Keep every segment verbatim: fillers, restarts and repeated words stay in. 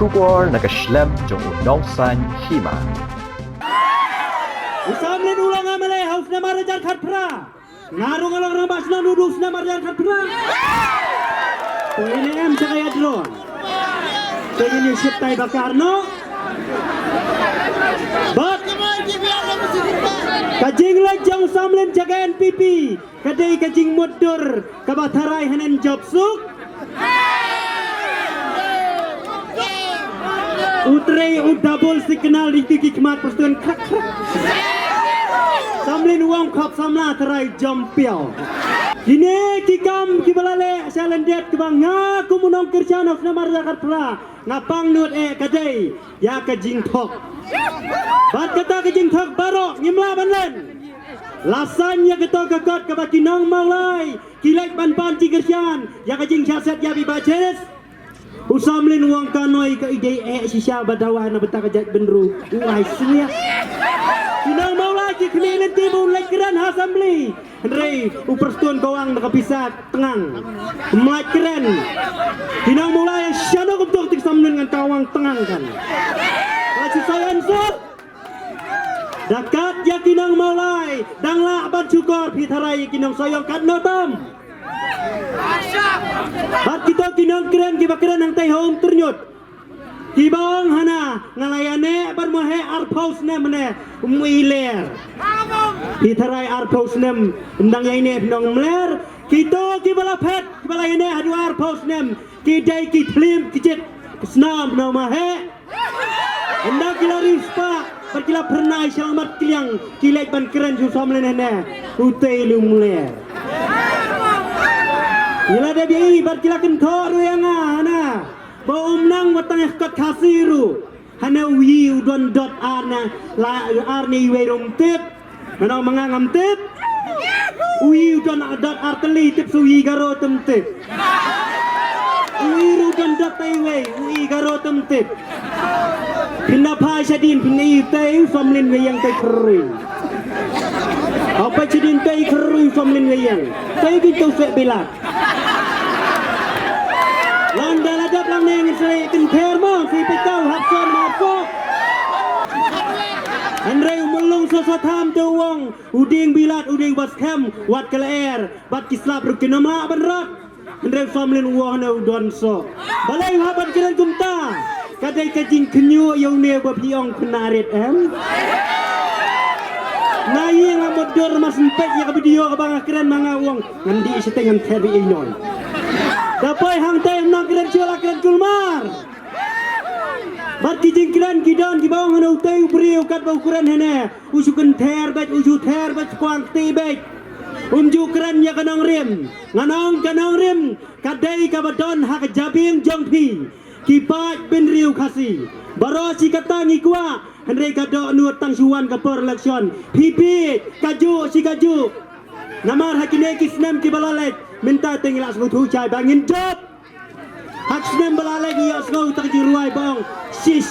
Khubor na ka shlem jong u nongsaiñ hima. U Samlin u la nga malei ha u snem ar hajar khatphra. Nga ruh nga long rangbah shnong u snem ar hajar khatphra. To ine em jaka ïa drone. To ine shit tai bakar no. Bad ka jingleit jong u Samlin jaka N P P. Ka dei ka jingmutdur kaba tharai hanen jop suk. U trei u double signal ri ki khmat prestone khak khak. Samlin wang khap samla tharai jom piaw. Kine ki kam ki balale sha lendet kaba nga kum u nongkyrshan of namar jakat pra nga pang nut e ka dei ïa ka jingthok. Bad kata ka jingthok baroh ngim lah ban len. La saiñ ïa kato ka kot kaba ki nong Mawlai ki leit ban pan jingkyrshan ïa ka jingshah set ïa bi ba cheris. U Samlin wang ka noi ka idei eh shisha ba dawa na bata ka jait bynru. U ai sngewbha. Ki nong Mawlai ki khmih lynti ba u leit kren ha assembly. Hynrei u prestone ka wang da ka pisa tngang. Mlait kren. Ki nong Mawlai shano kumto ka tik Samlin ngan ka wang tngang kan. Ka shisha answer. Da kat ïa ki nong Mawlai dang lah ban shukor phi tharai ïa ki nong Sohiong katno tam. Bad kito ki nong kren kiba kren hangtai ha Umtyrñiut kiba ong hana nga la ïaneh bad mo he arphew snem ne um i ler. Phi tharai arphew snem ndang ïaineh phi nong mler. Kito kiba la phet kiba la ïaneh haduh arphew snem ki dei ki thlim ki jit ki snam nong ma he. Ynda ki la riewspah bad ki la phyrnai sha mat kliang ki leit ban kren shu Samlin hane. Utei lu mle. Ki la dep ïa i bad ki la kynthoh ruh ïa nga hana. Ba um nang wat tang ïa kot Khasi ruh. Hane u yi u don dot ar ne la ar ne iwei ruh um tip. Mano manga ngam tip. U yi u don dot ar tylli tip su yi garo tum tip. U yi u don dot tai wei u yi garo tum tip. Phin na phai shadin phin na yi tai u Samlin wei yang tai khrui. Au pai shadin tai khrui u Samlin wei yang tai ki tau se bilat. Lang da la dap lang ne ngin srei kynther mo srei pekau hap son hap ko. Hynrei u mulung so so tham te u wong u ding bilat u ding bas khem wat ka la er bad ki slap ruh ki noma ban rat. Hynrei u Samlin u wong ne u don so. Balei u hap ban kren kumta. Ka dei ka jingkhynñiuh ïa une ba phi ong khun narit em. Na ïing la mot dur mas mpet ïa ka video kaba nga kren ma nga u wong. Ngan dih shateng ngan ther ïa i noi. Da poi hangtai em nang kren shu la kren kulmar. Bad ki jingkren ki don kiba ong hana utei u briew katba u kren hane u shu kynther bad u shu ther bad kwang kti bad. Um ju kren ïa ka nongrim. Nga ong ka nongrim ka dei kaba don ha ka jabieng jong phi. Ki paid bynriew Khasi baroh shi katta ngi kwah. Hynrei ka dohnud tang shu wan ka por election phi phi kajuh shi kajuh. Namar ha kine ki snem kiba la leit mynta te ngi la sngewthuh shai ba ngin jop. Ha ki snem ba la leit ngi ïohsngew tang jingrwai ba ong shish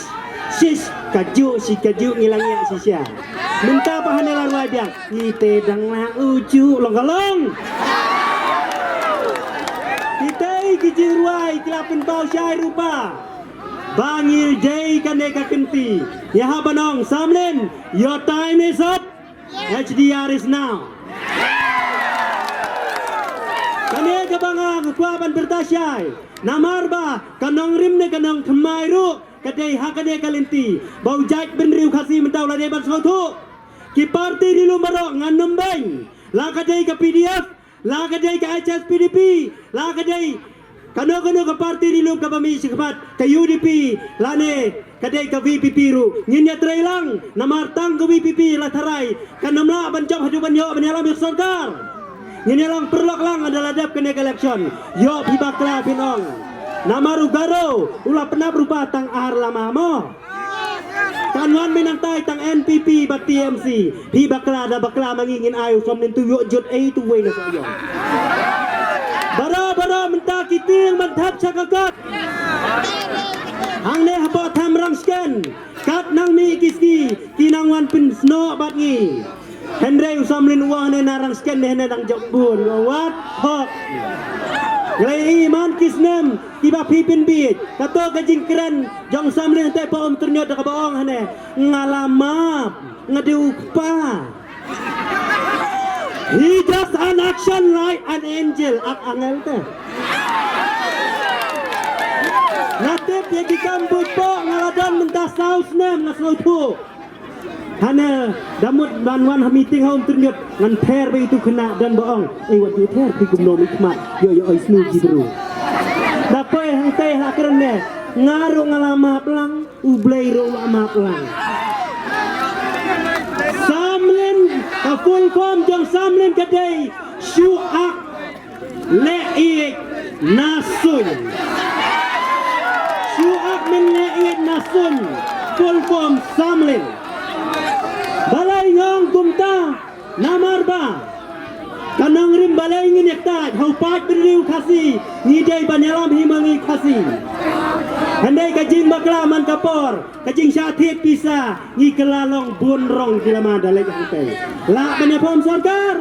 shish kajuh shi kajuh ngi la ngiah shisha. Mynta ba hane la rwai biang ngi te dang la uju long ka long. Kitei ki jingrwai ki la pynpaw shai ruh ba ba ngi dei kane ka kynti. Ïa ha ba nong Samlin your time is up. H D R is now. Kane kaba nga kwah ban pyrta shai namar ba ka nongrim ne ka nongthymmai ruh ka dei ha kane ka lynti ba u jait bynriew Khasi mynta u la dei ban sngewthuh. Ki parti ri lum baroh ngan ym beiñ la ka dei ka P D F la ka dei ka H S P D P la ka dei kano kano ka parti ri lum kaba mih shakhmat ka U D P lane ka dei ka V P P ruh ngin ïatrei lang namar tang ka V P P la tharai kan ym lah ban jop haduh ban ïoh ban ïalam ïa ka sorkar. Ngin ïalang pyrlok lang ynda la dep kane ka election. Ïoh phi bakla phin ong. Namar u Garo u la pynap rupa tang ar lama mo. Kan wan mynta tang N P P bad T M C. Phi bakla da bakla ma ngi ngin ai u Samlin tu ïoh jut ei tu wei na sa ïoh. Baroh baroh mynta ki tieng ban thap sha ka kot. Hangne hapoh Thamrang Sken kat nang mih ki ski ki nang wan pynsnoh bad ngi. Hynrei u Samlin u ong ne na Rang Sken ne hynrei dang jop bun u ong wat hok. Ngi la ïohi man ki snem kiba phi pynbiej. Kato ka jingkren jong Samlin te pa Umtyrñut da kaba ong hangne, nga la map, nga dei u kpa. He does an action like an angel, archangel te. Nga tip ïa ki kam buit poh nga la don mynta saw snem, nga sngewthuh. Hangne da mut ban wan ha meeting ha Umtyrñut, ngan pher bad itu khynnah, don ba ong, "Ei, wat ju pher, phi kumno, mih khmat, ïoh, ïoh, oi snu ki briew." Da poi hangtei ha kren ne, nga ruh nga la map lang, U Blei ruh u la map lang. Samlin, ka full form jong Samlin ka dei, Shu Ak Leh Ïeit Na Suiñ. Shu Ak Men Leh Ïeit Na Suiñ, full form Samlin. Balei nga ong kumta? Namar ba ka nongrim balei ngin ïa ktah ha u paidbynriew Khasi, ngi dei ban ïalam hi ma ngi Khasi. Hynrei ka jingbakla man ka por, ka jingshah thied pisa, ngi kylla long bun rong ki lama da leit hangtei. Lah ban ïa form sorkar.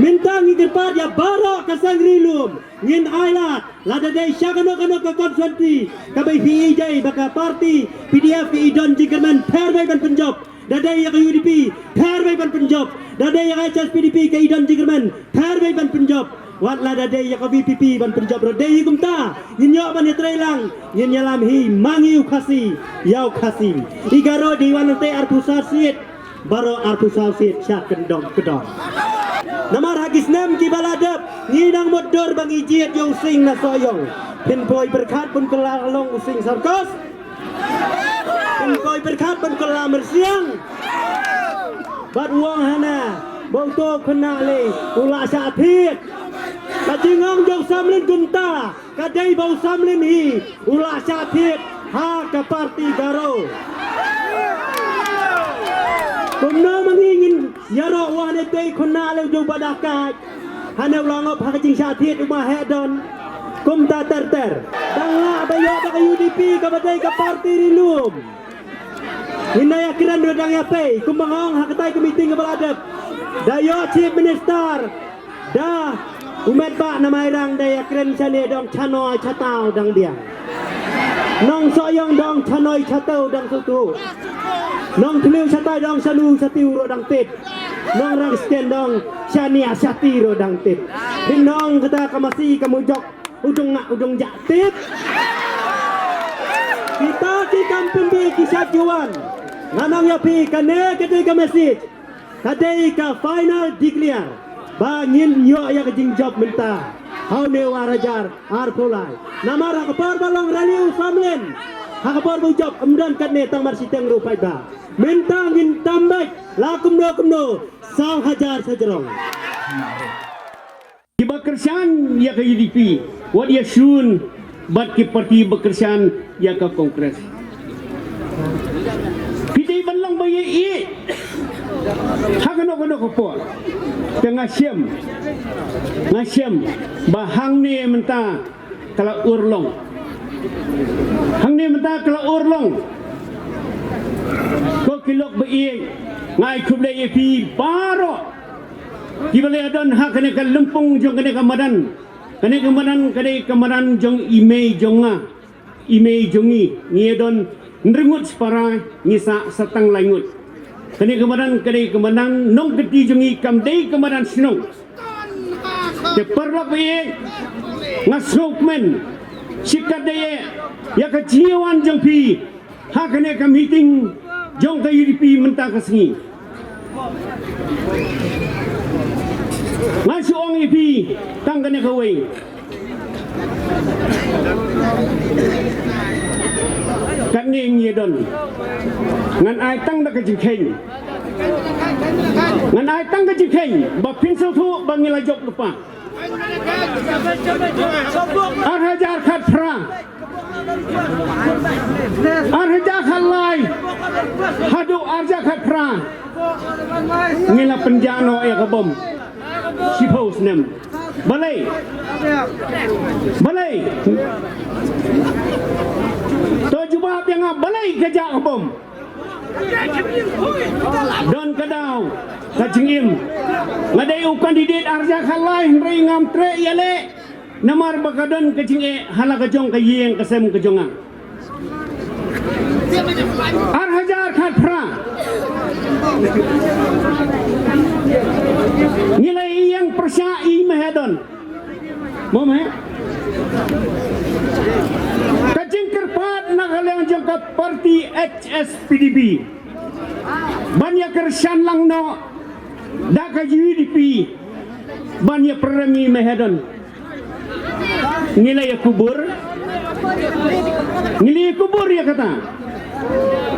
Mynta ngi kyrpad ïa baroh ka seng ri lum, ngin ailad, lada dei sha kano kano ka constituency kaba phi ïohi ba ka party P D F ka i don jingkyrmen, pher beit ban pynjop. Da dei ïa ka U D P, pher beit ban pynjop. Da dei ïa ka H S P D P ka i don jingkyrmen, pher beit ban pynjop. Wat la da dei ïa ka V P P ban pynjop ruh dei hi kumta. Ngin ïoh ban ïatrei lang, ngin ïalam hi ma ngi u Khasi, ïa u Khasi. I Garo dei wan nangta arphew saw seat, baroh arphew saw seat sha kyndong kyndong. Namar ha ki snem kiba la dep, ngi nang mutdur ba ngi jied ïa u sing na Sohiong. Phin poi pyrkhat bun kylla long u sing circus. Phin poi pyrkhat ban kylla myrsiang. Bad u ong hana ba uto u khynnah lei u la shah thied. Ka jingong jong Samlin kumta, ka dei ba u Samlin hi u la shah thied ha ka party Garo. Kumno ma ngi ngin ïaroh, u ong hane te u khynnah lei u dei uba da kait. Hane u la ngop ha ka jingshah thied, u ma heh don. Kumta ter ter. Dang lah ba ïoh da ka U D P kaba dei ka party ri lum. Ngin da ïakren ruh dang ïa pei, kumba nga ong ha katei ka meeting kaba la dep. Da ïoh Chief Minister, da u met ba na Mairang da ïakren shane da ong shanoi shatau dang biang. Nong Sohiong da ong shanoi shatau dang sngewthuh. Nong Thliew Shatai da ong shanu shatiu ruh dang tip. Nong Rangsten da ong shania shati ruh dang tip. Phin ong kata ka masi ka mujok, u dong ngah u dong jah tip. Kita ki kam pynbiej ki sha juwan. Ngan ong ïa phi kane ka dei ka message. Ka dei ka final declare ba ngin ïoh ïa ka jingjop mynta ha une u ar hajar arphew lai. Namar ha ka por ba long rally u Samlin, ha ka por ba u jop ym don katne tang mar shiteng ruh paidbah. Mynta ngin tam beit la kumno kumno saw hajar sa jrong. Kiba kyrshan ïa ka U D P wat ïa shun bad ki party ba kyrshan ïa ka Congress. Phi dei ban long ba ïeit ha kano kano ka por. Te nga shem, nga shem ba hangne mynta ka la urlong. Hangne mynta ka la urlong. Ko ki lok ba ïeit, nga ai khublei ïa phi baroh kiba la ïadon ha kane ka lympung jong kane ka madan. Kane ka madan ka dei ka madan jong i mei jong nga, i mei jong ngi. Ngi ïadon hynriew ngut shipara, ngi sah sa tang lai ngut. Kane ka madan ka dei ka madan nongkynti jong ngi, kam dei ka madan shnong. Te paralok ba ïeit, nga sngewkmen shikatdei ïa ka jingwan jong phi ha kane ka meeting jong ka U D P mynta ka sngi. Nga shu ong ïa phi tang kane kawei. Kane ngi don, ngan ai tang da ka jingkheiñ. Ngan ai tang ka jingkheiñ ba phin sngewthuh ba ngi la jop lypa. Ar hajar khatphra, ar hajar khatlai haduh ar hajar khatphra, ngi la pynjah noh ïa ka bom shiphew snem. Balei? Balei? To jubab ïa nga, balei ka jah ka bom? Don ka daw ka jingim. Nga dei u candidate ar hajar khatlai hynrei ngam treh ïaleh. Namar ba ka don ka jingeh ha la ka jong ka ïing ka sem ka jong nga. Ar hajar khatphra. Ngi la ïeng pyrshah i Mahadon. Mo me? Ka jingkyrpad na ka liang jong ka parti H S P D P ban ïa kyrshan lang noh da ka U D P ban ïa pyrem i Mahadon. Ngi la ïa kubur. Ngi la ïa kubur ïa kata.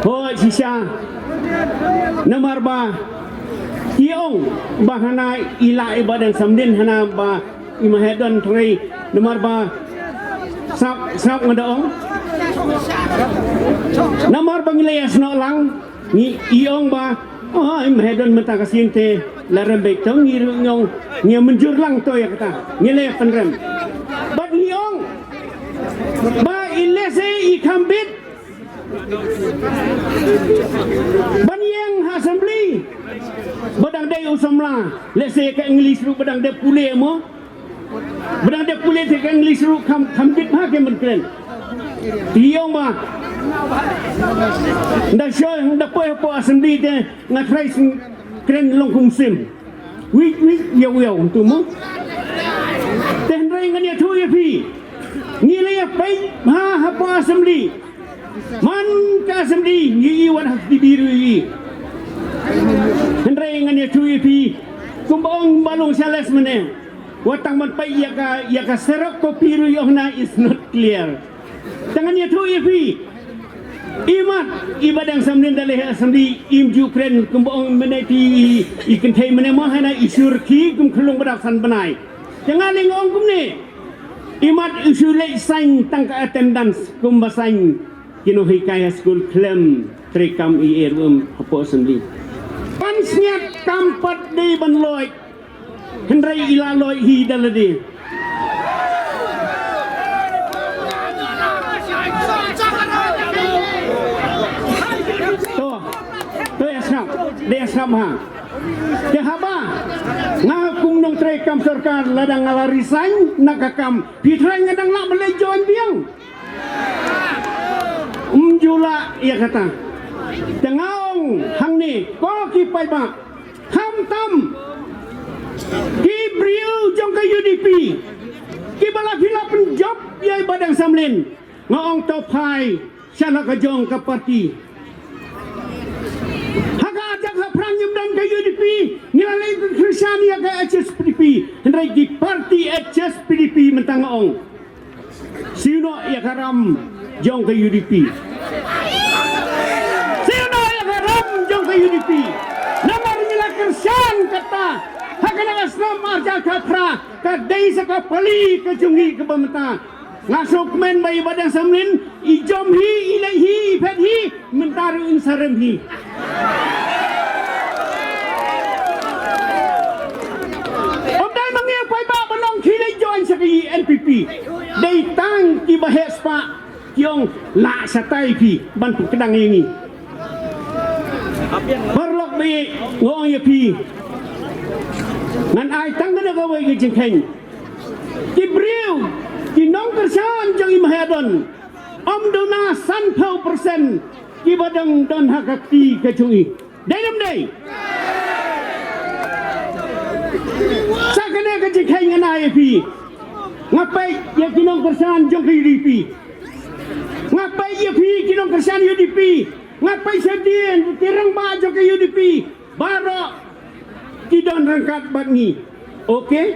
Ho shisha. Namar ba i ong ba hana i la i Bah Deng Samlin hana ba i Mahadon trai namar ba sap sap nga da ong. Namar ba ngi la ïa snoh lang. Ngi i ong ba, oh, i Mahadon mynta ka sien te la rem beit to ngi ruh ngi ong ngi mynjur lang to ïa kata ngi la pynrem. Bad ngi ong ba i lehse i kham bit ban ïeng ha assembly ba dang dei u samla lehse ka English ruh ba dang dei pule mo. Ba dang dep pule te ka English ruh kham kham bit bha ke ban kren. Te i ong ba nda sho nda poi hapoh assembly te nga trai sng kren long kum sim. Wik wik yaw yaw tu mo. Te hynrei ngan ïathuh ïa phi. Ngi la ïa peit bha hapoh assembly. Man ka assembly ngi i wat ha T V ruh i. Hynrei ngan ïathuh ïa phi. Kumba ong ba long sales mane. Wat tang ban peit ïa ka ïa ka xerox copy ruh ïoh na is not clear. Te ngan ïathuh ïa phi. Imat i Bah Deng Samlin da leh assembly im ju kren kumba ong mynne ti i kynthei mynne mo hana i sur ki kum khlung ba dap san bnai. Te nga leng ong kumne. Imat i su leh sign tang ka attendance kumba sign ki nonghikai ha skul khlem trei kam i er um hapoh assembly. Pan sniat kam pat dei ban loi. Hynrei i la loi hi da lade. To, to ïa sngap, de ïa sngap ha. Te haba nga kum nongtrei kam sorkar lada nga la resign na ka kam phi trai nga dang lah ban leit join biang. Um ju lah ïa kata. Te nga ong hangne ko ki paidbah khamtam ki briew jong ka U D P kiba la phi la pynjop ïa i Bah Deng Samlin nga ong to phai sha la ka jong ka parti. Ha ka attack ha phrang ngim don ka U D P ngi la leit kyrshan ïa ka H S P D P hynrei ki parti H S P D P mynta nga ong. Siew noh ïa ka ram jong ka U D P. Siew noh ïa ka ram jong ka U D P. Namar ngi la kyrshan kata ha kane ka snem arhajar khatphra ka dei sa ka pali ka jong ngi kaba mynta. Nga sngewkmen ba i Bah Deng Samlin i jom hi i leh hi i phet hi mynta ruh in sa rem hi. Ym dei ma ngi paidbah ba long khie leit join sa ka N P P. Dei tang kiba heh spah ki ong lah shatai phi ban pynkdang ïa ngi. Paralok ba ïeit nga ong ïa phi ngan ai tang kane kawei ka jingkheiñ. Ki briew ki nongkyrshan jong i Mahadon ym duna sanphew percent kiba dang don ha ka kti ka jong i. Dei ne ym dei? Sa kane ka jingkheiñ ngan ai ïa phi. Nga peit ïa ki nongkyrshan jong ka U D P. Nga peit ïa phi ki nongkyrshan U D P. Nga peit shadien ki rangbah jong ka U D P. Baroh ki don ryngkat bad ngi. Okay?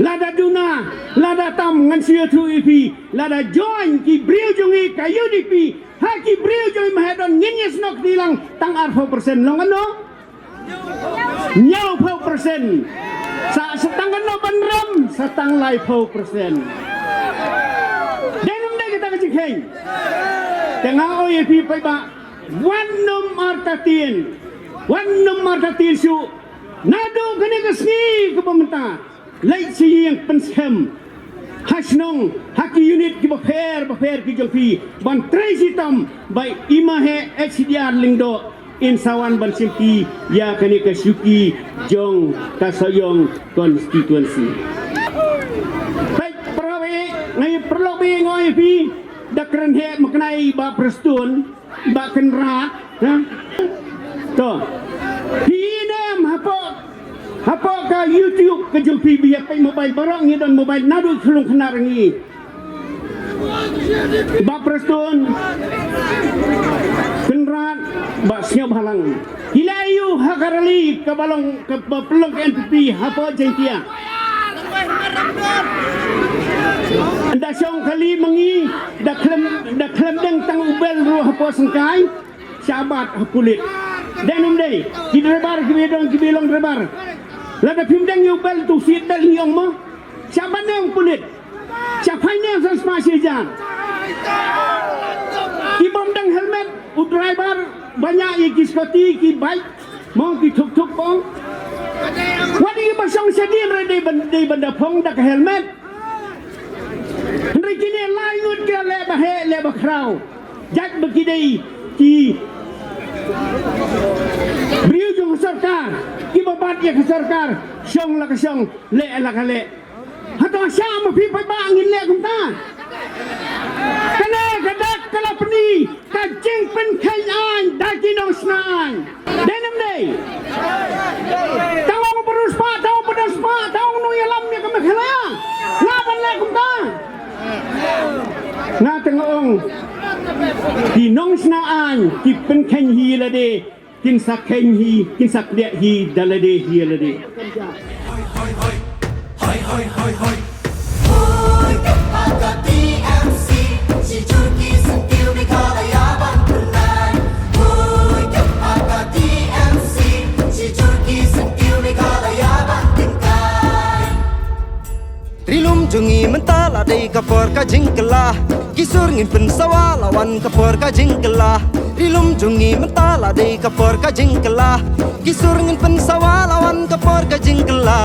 Lada duna, lada tam ngan shu ïathuh ïa phi, lada join ki briew jong ngi ka U D P, ha ki briew jong i Mahadon ngin ïasnoh kti lang tang arphew percent long ano? Hynñiewphew percent. Sa sa tang ano ban rem, sa tang laiphew percent. Dei ne ym dei kata ka jingkheiñ? Te nga ong ïa phi paidbah, wat nym artatien. Wat nym artatien shuh. Naduh kane ka sngi kaba mynta leit sha ïing pynskhem ha shnong ha ki unit kiba pher ba pher ki jong phi ban trei shitom ba i Maheh H D R Lyngdoh in sa wan ban shimti ïa kane ka shuki jong ka Sohiong constituency. Peit Phi ngoi phi da kren he maknai ba Prestone ba Kynrad, ha? To. Phi nem hapoh hapoh ka YouTube ka jong phi ba ïa peit mobile baroh ngi don mobile naduh khlung khnar ngi. Ba Prestone, Kynrad, ba Sniawbhalang. Ki la ïoh ha ka rally kaba long kaba pynlong ka N P P hapoh Jaintia. Da shong kali ma ngi da khlem da khlem deng tang u bel ruh hapoh Syngkai. Shabat ha pulit. Dei ne ym dei ki driver kiba don kiba long driver. Lada phim deng ïa u bel tu seat belt ngi ong mo. Shabat ne ong pulit. Sha phai ne ong san spah shi hajar. Ki bym deng helmet u driver ba ñiah ïa ki scooty ki bike mo ki tuk tuk mo. Wat ïa ba shong shadien re dei ban dei ban da phong da ka helmet. Hynrei kine lai ngut ki la leh ba heh leh ba khraw. Jait ba ki dei ki briew jong ka sorkar kiba bat ïa ka sorkar shong la ka shong leh la ka leh. Hato sha ma phi paidbah ngin leh kumta? Kane ka dak ka la pyni ka jingpynkheiñ aiñ da ki nongshna aiñ. Dei ne ym dei? Tang ong ba riewspah, tang ong ba don spah, tang ong nongïalam ïa ka Meghalaya. Nga ban leh kumta. Nga tang ong ki nongshna aiñ ki pynkheiñ hi lade, kin sa kheiñ hi, kin sa kdiah hi da lade hi lade. Hoi, hoi, hoi, hoi. Hoi, hoi, hoi, hoi. Hoi, ka pa ka T M C, shi jur ki syntiew Meghalaya ban pynlait. Hoi, ka pa ka T M C, shi jur ki syntiew Meghalaya ban pynlait. Ri lum jong ngi mynta la dei ka por ka jingkylla. Ki sur ngin pynsawa la wan ka por ka jingkylla. Ri lum jong ngi mynta la dei ka por ka jingkylla. Ki sur ngin pynsawa la wan ka por ka jingkylla.